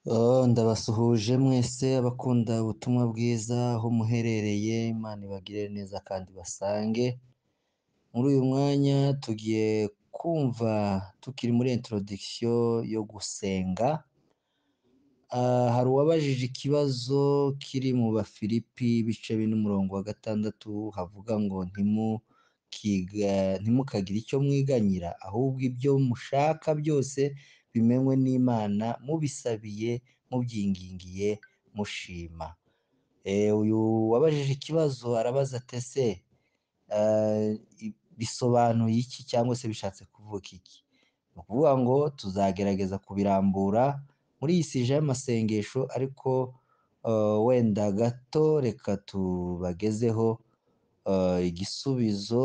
Ndabasuhuje mwese abakunda ubutumwa bwiza aho muherereye, Imana ibagirire neza kandi basange. Muri uyu mwanya tugiye kumva tukiri muri introduction yo gusenga. Hari uwabajije ikibazo kiri mu Bafilipi ibice 4 umurongo wa 6 havuga ngo ntimukagire icyo mwiganyira, ahubwo ibyo mushaka byose bimenywe n'Imana, mubisabiye, mubyingingiye, mushima. Uyu wabajije ikibazo arabaza ati ese bisobanuye iki cyangwa se bishatse kuvuga iki? Ni ukuvuga ngo tuzagerageza kubirambura muri iyi sije y'amasengesho, ariko wenda gato reka tubagezeho igisubizo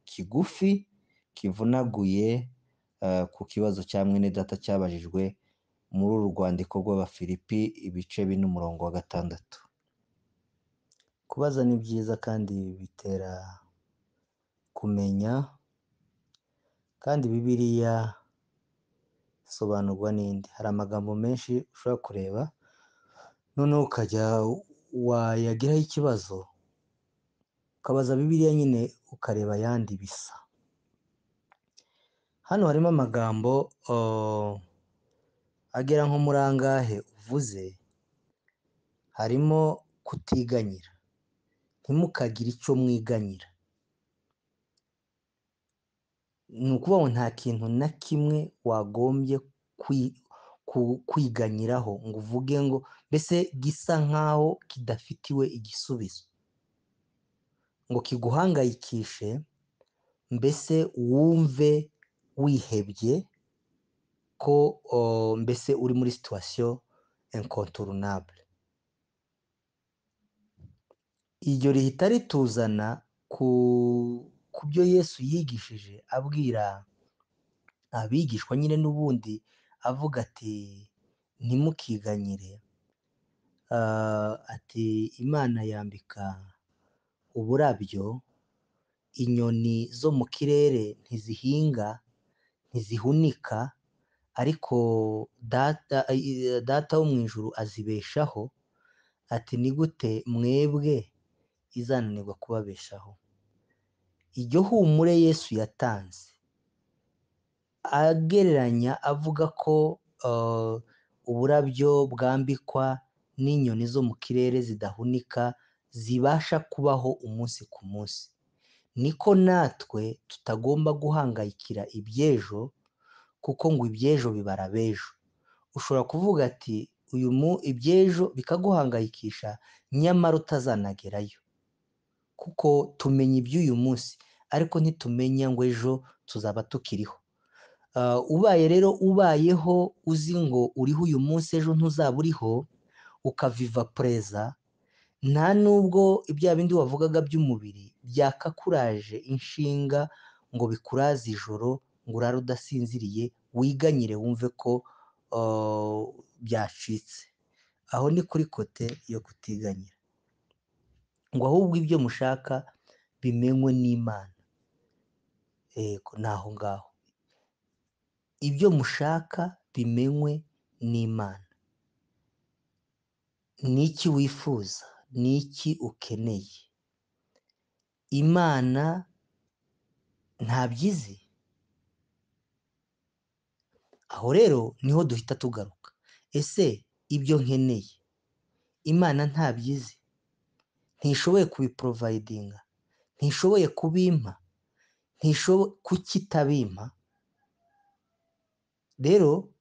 kigufi kivunaguye ku kibazo cya mwene data cyabajijwe muri uru rwandiko rw'Abafilipi ibice 4 umurongo wa 6. Kubaza ni byiza kandi bitera kumenya, kandi Bibiliya isobanurwa n'indi. Hari amagambo menshi ushobora kureba noneho ukajya wayagiraho ikibazo ukabaza Bibiliya nyine ukareba ayandi bisa. Hano harimo amagambo agera nko muri angahe uvuze, harimo kutiganyira, ntimukagire icyo mwiganyira. Ni ukuvuga ngo nta kintu na kimwe wagombye kwiganyiraho ngo uvuge ngo mbese gisa nkaho kidafitiwe igisubizo, ngo kiguhangayikishe, mbese wumve wihebye ko mbese uri muri situation incontournable. Iryo rihita rituzana ku byo Yesu yigishije abwira abigishwa nyine n'ubundi avuga ati ntimukiganyire, ati Imana yambika uburabyo, inyoni zo mu kirere ntizihinga, ntizihunika, ariko data wo mu ijuru azibeshaho, ati ni gute mwebwe izananirwa kubabeshaho? Iryo humure Yesu yatanze agereranya avuga ko uburabyo bwambikwa n'inyoni zo mu kirere zidahunika, zibasha kubaho umunsi ku munsi, niko natwe tutagomba guhangayikira iby'ejo, kuko ngo iby'ejo bibara ab'ejo. Ushobora kuvuga ati uyu iby'ejo bikaguhangayikisha, nyamara utazanagerayo, kuko tumenya iby'uyu munsi ariko ntitumenya ngo ejo tuzaba tukiriho. Ubaye rero ubayeho uzi ngo uriho uyu munsi ejo ntuzaba uriho, ukaviva preza, nta nubwo ibya bindi wavugaga by'umubiri byakakuraje inshinga ngo bikuraze ijoro ngo urare udasinziriye, wiganyire wumve ko byacitse. Aho ni kuri kote yo kutiganyira, ngo ahubwo ibyo mushaka bimenywe n'Imana. Yego, ni aho ngaho, ibyo mushaka bimenywe n'Imana. Ni iki wifuza? Ni iki ukeneye? Imana ntabyizi? Aho rero niho duhita tugaruka. Ese ibyo nkeneye Imana ntabyizi? Ntishoboye kubiprovidinga, ntishoboye kubimpa, ntishoboye kukitabimpa? Rero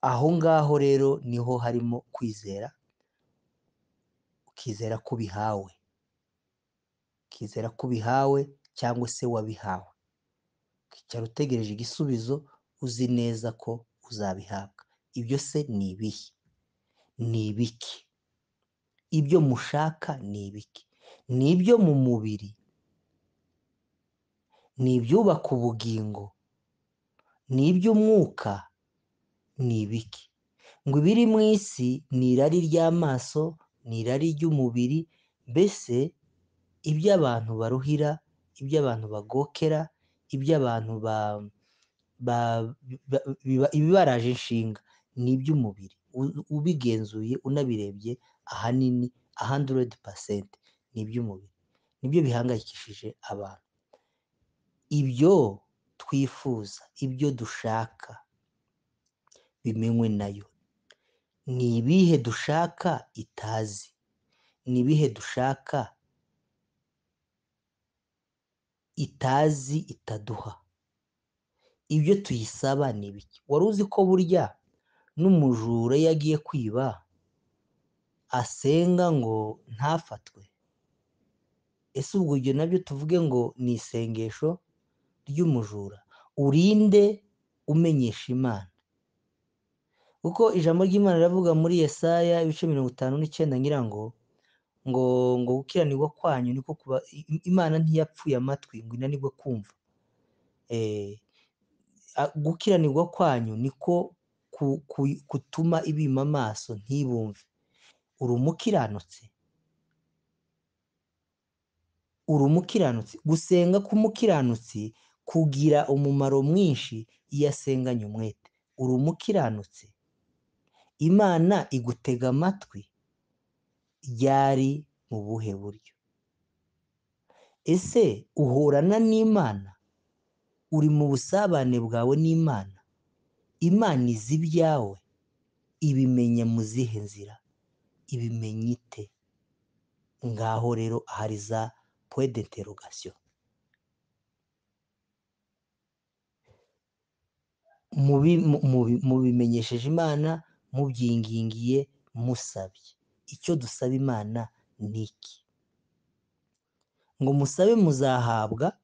aho ngaho rero niho harimo kwizera, ukizera ko ubihawe, ukizera ko ubihawe cyangwa se wabihawe, ukicara utegereje igisubizo uzi neza ko uzabihabwa. Ibyo se ni ibihe? Ni ibiki? Ibyo mushaka ni ibiki? Ni ibyo mu mubiri? Ni ibyubaka ubugingo? Ni iby'umwuka? Ni ibiki? Ngo ibiri mu isi ni irari ry'amaso, ni irari ry'umubiri, mbese ibyo abantu baruhira, ibyo abantu bagokera, ibyo abantu ibibaraje inshinga Ni iby'umubiri. Ubigenzuye unabirebye ahanini 100% ni iby'umubiri, nibyo bihangayikishije abantu. Ibyo twifuza, ibyo dushaka bimenywe nayo. Ni ibihe dushaka itazi? Ni ibihe dushaka itazi itaduha? Ibyo tuyisaba ni ibiki? Wari uzi ko burya n'umujura iyo agiye kwiba asenga ngo ntafatwe? Ese ubwo ibyo nabyo tuvuge ngo ni isengesho ry'umujura? Urinde umenyesha Imana, kuko ijambo ry'Imana riravuga muri Yesaya ibice 59 ngira ngo ngo ngo gukiranirwa kwanyu niko kuba. Imana ntiyapfuye amatwi ngo inanirwe kumva. Gukiranirwa kwanyu niko kutuma ibima amaso ntibumve. Uri umukiranutsi, uri umukiranutsi. Gusenga k'umukiranutsi kugira umumaro mwinshi iyo asenganye umwete. Uri umukiranutsi, Imana igutega amatwi ryari? Mu buhe buryo? Ese uhorana n'Imana? Uri mu busabane bwawe n'Imana? Imana izi ibyawe, ibimenya mu zihe nzira? Ibimenya ite? Ngaho rero ahari za point d'interrogation. Mubimenyesheje Imana, mubyingingiye, musabye. Icyo dusaba Imana ni iki? Ngo musabe muzahabwa,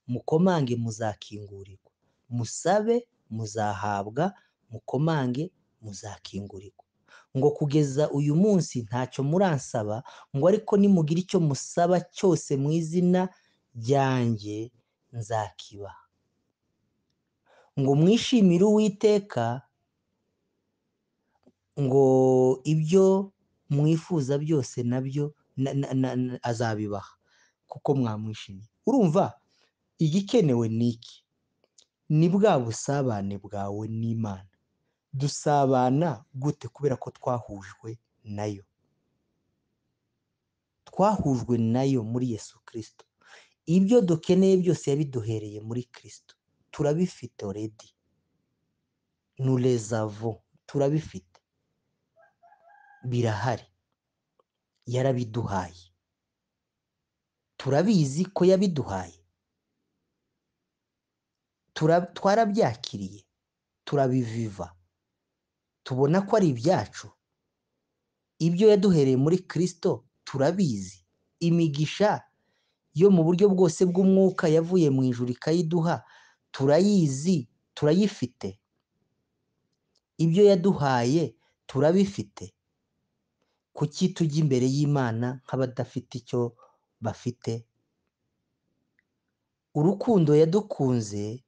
mukomange muzakingurirwa. Musabe muzahabwa, mukomange muzakingurirwa. Ngo kugeza uyu munsi ntacyo muransaba, ngo ariko nimugira icyo musaba cyose mu izina ryanjye nzakibaha. Ngo mwishimire Uwiteka, ngo ibyo mwifuza byose nabyo azabibaha kuko mwamwishimiye. Urumva igikenewe ni iki? Ni bwa busabane bwawe n'Imana. Dusabana gute? Kubera ko twahujwe nayo, twahujwe nayo muri Yesu Kristo. Ibyo dukeneye byose yabiduhereye muri Kristo, turabifite already, nous les avons, turabifite, birahari, yarabiduhaye, turabizi ko yabiduhaye, twarabyakiriye, turabiviva, tubona ko ari ibyacu. Ibyo yaduhereye muri Kristo turabizi. Imigisha yo mu buryo bwose bw'umwuka yavuye mu ijuru ikayiduha, turayizi, turayifite. Ibyo yaduhaye turabifite. Kuki tujya imbere y'Imana nk'abadafite icyo bafite? Urukundo yadukunze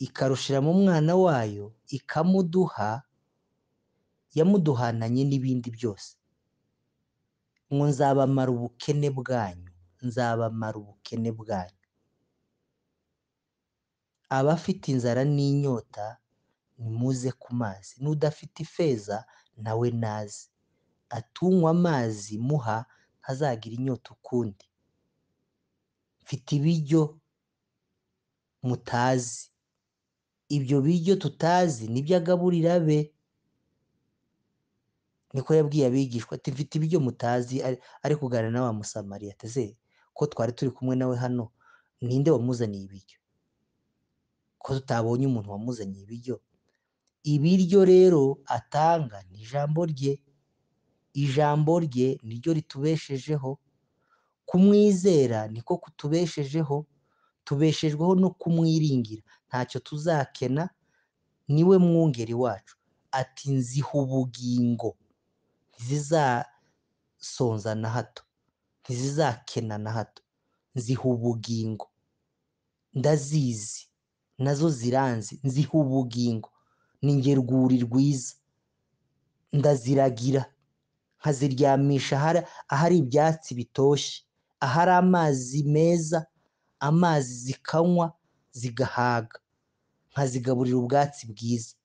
ikarushira mu mwana wayo, ikamuduha, yamuduhananye n'ibindi byose. Ngo nzabamara ubukene bwanyu, nzabamara ubukene bwanyu. Abafite inzara n'inyota nimuze ku mazi, n'udafite ifeza nawe naze, atunywa amazi muha ntazagira inyota ukundi. Mfite ibiryo mutazi, ibyo biryo tutazi nibyo agaburira abe. Niko yabwiye abigishwa ati mfite ibiryo mutazi, ari kuganira na wa Musamariya ati ese ko twari turi kumwe nawe hano, ninde wamuzaniye ibiryo? Ko tutabonye umuntu wamuzaniye ibiryo? Ibiryo rero atanga ni ijambo rye, ijambo rye niryo ritubeshejeho. Kumwizera niko kutubeshejeho, tubeshejweho no kumwiringira, ntacyo tuzakena, niwe mwungeri wacu. Ati nziha ubugingo, ntizizasonza na hato, ntizizakena na hato, nziha ubugingo, ndazizi nazo ziranzi, nziha ubugingo, ni njye rwuri rwiza, ndaziragira nkaziryamisha ahari ibyatsi bitoshye, ahari amazi meza, amazi zikanywa zigahaga, nkazigaburira ubwatsi bwiza.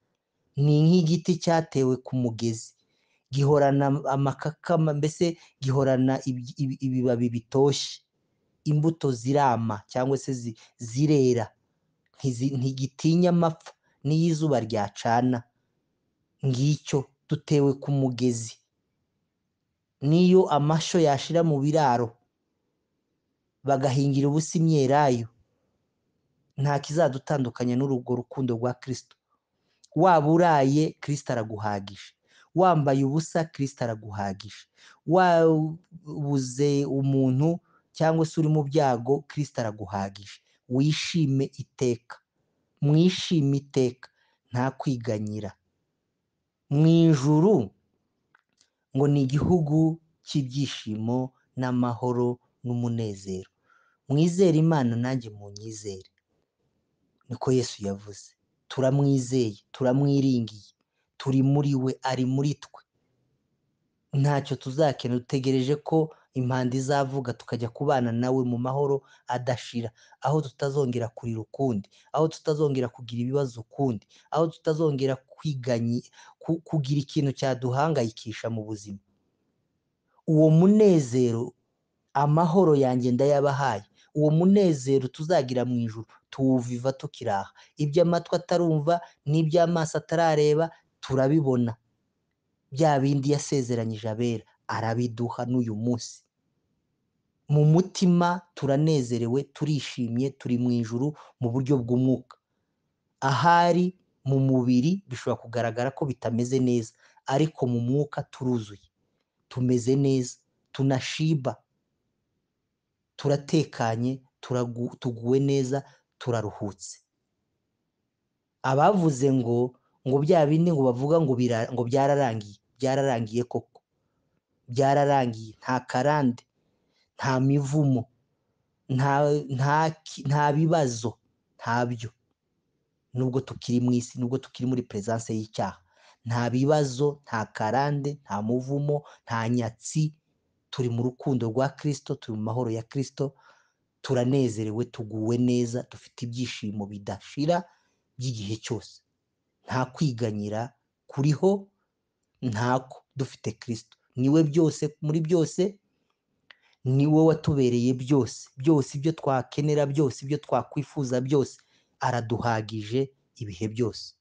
Ni nk'igiti cyatewe ku mugezi, gihorana amakakama, mbese gihorana ibibabi bitoshye, imbuto zirama cyangwa se zirera, ntigitinya amapfa n'iyo izuba ryacana. Ngicyo dutewe ku mugezi, n'iyo amashyo yashira mu biraro bagahingira ubusa imyelayo, nta kizadutandukanya n'urwo rukundo rwa Kristo. Waba uraye, Kristo araguhagije. Wambaye ubusa, Kristo araguhagije. Wabuze umuntu cyangwa se uri mu byago, Kristo araguhagije. Wishime iteka, mwishime iteka, nta kwiganyira. Mu ijuru ngo ni igihugu cy'ibyishimo n'amahoro n'umunezero. Mwizere Imana nanjye munyizere, niko Yesu yavuze. Turamwizeye, turamwiringiye, turi muri we, ari muri twe, ntacyo tuzakena. Dutegereje ko impanda izavuga tukajya kubana nawe mu mahoro adashira, aho tutazongera kurira ukundi, aho tutazongera kugira ibibazo ukundi, aho tutazongera kugira ikintu cyaduhangayikisha mu buzima. Uwo munezero, amahoro yanjye ndayabahaye, uwo munezero tuzagira mu ijuru tuwuviva tukiraha. Ibyo amatwi atarumva n'ibyo amaso atarareba turabibona. Bya bindi yasezeranyije abera arabiduha n'uyu munsi. Mu mutima turanezerewe, turishimye, turi mu ijuru mu buryo bw'umwuka. Ahari mu mubiri bishobora kugaragara ko bitameze neza, ariko mu mwuka turuzuye, tumeze neza, tunashiba, turatekanye, tuguwe neza, turaruhutse. Abavuze ngo bya bindi ngo bavuga ngo byararangiye, byararangiye koko, byararangiye. Nta karande, nta mivumo, nta bibazo, ntabyo. Nubwo tukiri mu isi, nubwo tukiri muri presence y'icyaha, nta bibazo, nta karande, nta muvumo, nta nyatsi. Turi mu rukundo rwa Kristo, turi mu mahoro ya Kristo, turanezerewe, tuguwe neza, dufite ibyishimo bidashira by'igihe cyose. Nta kwiganyira kuriho, ntako. Dufite Kristo, niwe byose muri byose, niwe watubereye byose, byose ibyo twakenera, byose ibyo twakwifuza, byose araduhagije ibihe byose.